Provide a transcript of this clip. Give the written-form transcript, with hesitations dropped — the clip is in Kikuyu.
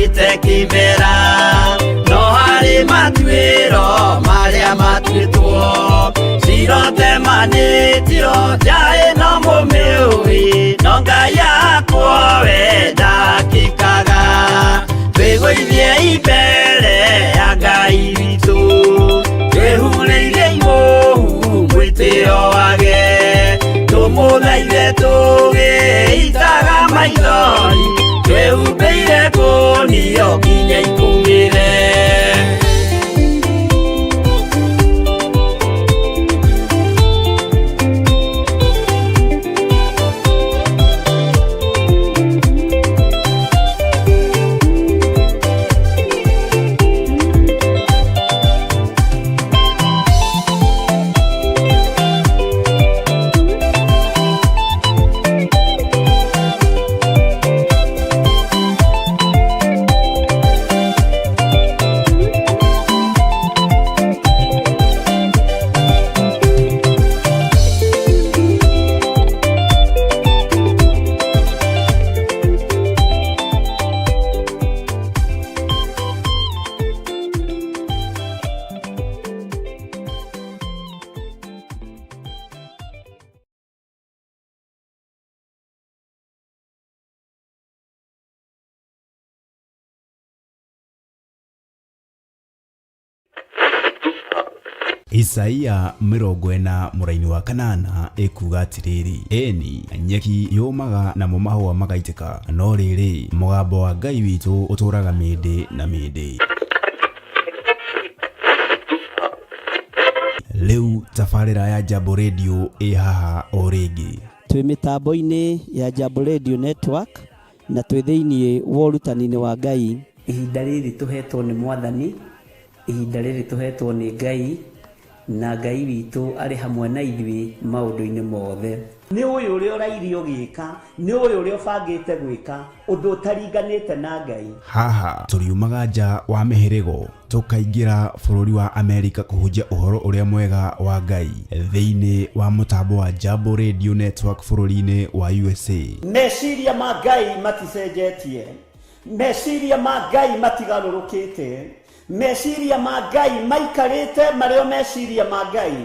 Magĩte kĩmera no harĩ matuĩro marĩa matuĩtwo cirotemanĩtio njaĩ no mũmĩũĩ no Ngai akwo we ndakĩkaga twĩgũithie imbere ya Ngai witũ twĩhurĩirie imũhu mwĩtĩo wage tũmũthaithe tũgĩitaga maithori twĩhumbĩire kũnio nginya ikũmĩre. Isaia 40 mũraini wa kanana ĩkuga atĩrĩrĩ, ĩni nyeki yũmaga namo mahũa magaitĩka, no rĩrĩ, mũgambo wa Ngai witũ ũtũũraga mĩndĩ na mĩndĩ. Rĩu tabarĩra ya Jambo Radio ĩ haha o rĩngĩ. Twĩ mĩtambo-inĩ ya Jambo Radio Network na twĩ thĩinĩ wa ũrutani-inĩ wa Ngai. Ihinda rĩrĩ tũhetwo nĩ Mwathani, ihinda rĩrĩ tũhetwo nĩ Ngai, na Ngai witũ arĩ hamwe na ithuĩ maũndũ-inĩ mothe. Nĩ ũyũ ũrĩa ũraire ũgĩka, nĩ ũyũ ũrĩa ũbangĩte gwĩka, ũndũ ũtaringanĩte na Ngai. Haha tũriumaga nja wa mĩhĩrĩgo tũkaingĩra bũrũri wa Amerika kũhunjia ũhoro ũrĩa mwega wa Ngai thĩinĩ wa mũtambo wa Jambo Radio Network bũrũri-inĩ wa USA. Meciria ma Ngai maticenjetie, meciria ma Ngai matigarũrũkĩte, meciria ma Ngai maikarĩte marĩ o meciria ma Ngai.